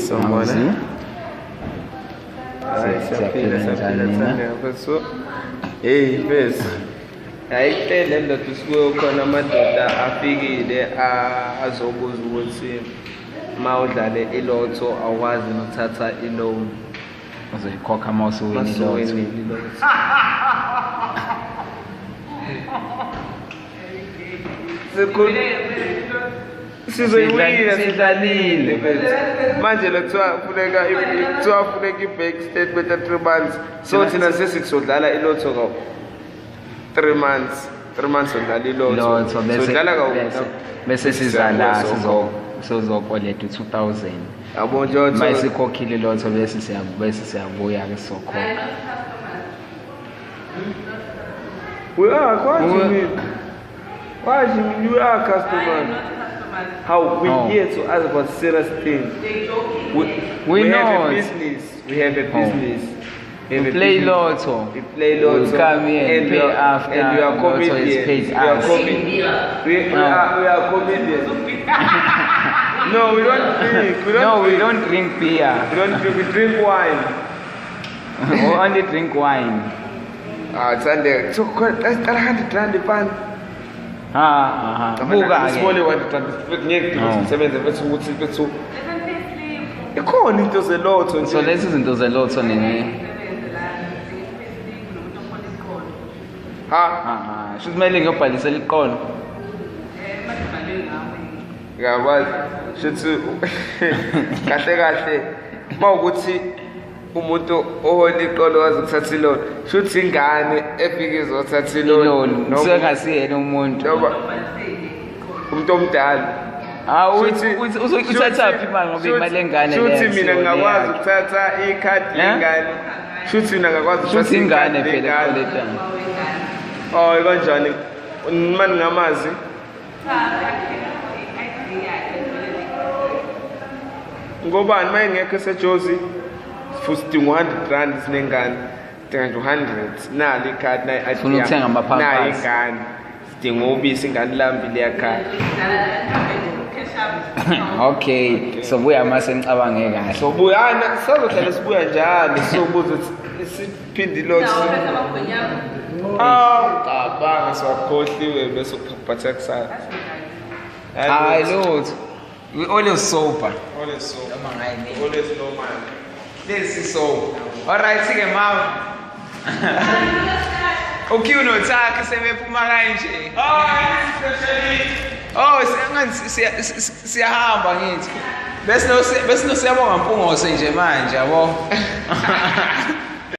Sawubona. Hayi siyaphila siyaphila. Hey mfethu. Hayi le ndoda usuke khona amadoda afikile azobuza ukuthi ma udlale ilotho awukwazi nokuthatha iloan. Uzoyikhokha uma usuwinile ilotho. Sizoyiwina sidlalile mfethu. Manje lo kuthiwa funeka i-bank statement ya 3 months. So thina sesizodlala ilotho ka 3 months. 3 months udlala ilotho. Sodlala ka bese sizala sizokoleta 2000. Yabo nje mayisikhokhile ilotho bese siyabuya ke sokhokha. We are what you mean? Why you are customers? How we here to ask about serious things. We have a business. We have a business. We play lotto. We play lotto. We come here and pay after. And we are comedians. We are comedians. We are comedians. No, we don't drink. We don't drink beer. We don't drink. We drink wine. We only drink wine. Ah, Sunday. So that's 100 rand pan. Ha ha. Buka. Small 100 rand. Ngeke sisebenze mfethu ukuthi mfethu. Ikhona into zelotho nje. So lezi izinto zelotho nini? Ha ha. Shuthi kumele ngiyobhalisela iqolo. Ngiyakwazi. Shuthi kahle kahle mawukuthi umuntu ohola iqolo wazi ukuthatha iloan. Shuthi ingane efike izothatha iloan. Noma ngasiyena umuntu. Noma umuntu omdala. Ah uthi uthathaphi imali ngoba imali engane leyo. Shuthi mina ngingakwazi ukuthatha ikhadi lengane. Shuthi mina ngakwazi ukuthatha ingane phela eqoletana. Oh kanjani? Mani ngamazi? Ngobani mayengekho eseJozi? Futhi sidinga 100 rand sinengane. Sidinga nje 100. Nali ikhadi nayi ID. Ufuna ukuthenga ama-pampers. Nayi ingane. Sidinga ubisi ingane lambile yakhaya. Okay, so buya mase nicabange kahle. So buya na sizohlala sibuya njalo sobuza ukuthi siphinde ilotho. Ah, cabanga siwakhohliwe bese ukuphatha kusasa. Hayi lutho. We always sober. Always sober. Always no man. This is so. All right, sige mama. Okay, unothakhe sebephuma kanje. Oh, siyahamba ngithi. Bese no siyabonga Mpungose nje manje yabo.